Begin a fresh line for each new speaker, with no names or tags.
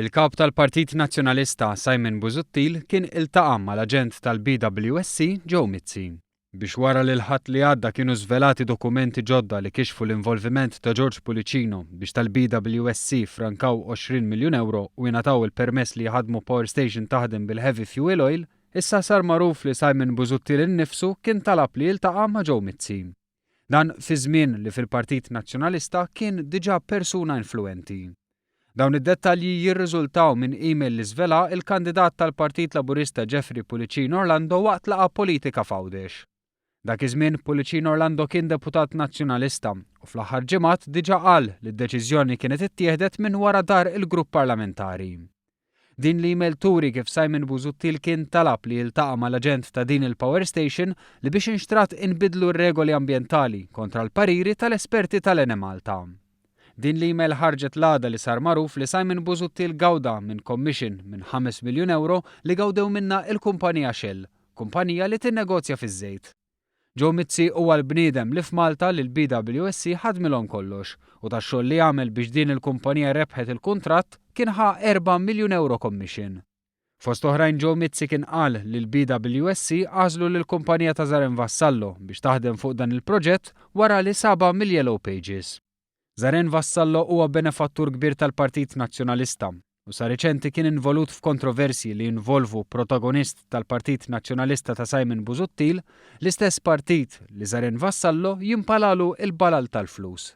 Il-Kap tal-Partit Nazzjonalista Simon Busuttil kien iltaqa' mal-aġent tal-BWSC Joe Mizzi. Biex wara li l-Ħadd li għadda kienu żvelati dokumenti ġodda li kixfu l-involviment ta' George Pullicino biex tal-BWSC frankaw 20 miljun ewro u ingħataw il-permess li jħaddmu power station taħdem bil-heavy fuel oil, issa sar magħruf li Simon Busuttil innifsu kien talab li jiltaqa' ma' Joe Mizzi. Dan fi żmien li fil-Partit Nazzjonalista kien diġà persuna influwenti. Dawn id-dettalji jirriżultaw minn email li żvela il-kandidat tal-Partit Laburista Jeffrey Pullicino Orlando waqt laqgħa politika f'Għawdex. Dak iż-żmien Pullicino Orlando kien deputat Nazzjonalista u fl-aħħar ġimgħat diġà qal li d-deċiżjoni kienet ittieħdet minn wara dahar il-grupp parlamentari. Din l-email turi kif Simon Busuttil kien talab li jiltaqa' mal-aġent ta' din il-power station li biex inxtrat inbidlu r-regoli ambjentali kontra l-pariri tal-esperti tal-Enemalta. Din l-email ħarġet l-għada li sar magħruf li Simon Busuttil gawda minn commission minn 5 miljun ewro li gawdew minnha il-kumpanija Shell, kumpanija li tinnegozja fiż-żejt. Joe Mizzi huwa l-bniedem li f'Malta li l-BWSC ħadmilhom kollox u tax-xogħol li għamel biex din il-kumpanija rebħet il-kuntratt kien ħa 4 miljun ewro commission. Fost oħrajn Joe Mizzi kien qal li l-BWSC għażlu lill-kumpanija ta' Zaren Vassallo biex taħdem fuq dan il-proġett wara li sabha mill-Yellow Pages. Zaren Vassallo huwa benefattur kbir tal-Partit Nazzjonalista u sa riċenti kien involut f'kontroversji li jinvolvu protagonist tal-Partit Nazzjonalista ta' Simon Busuttil, l-istess partit li Zaren Vassallo jimpalalu il-balal tal-flus.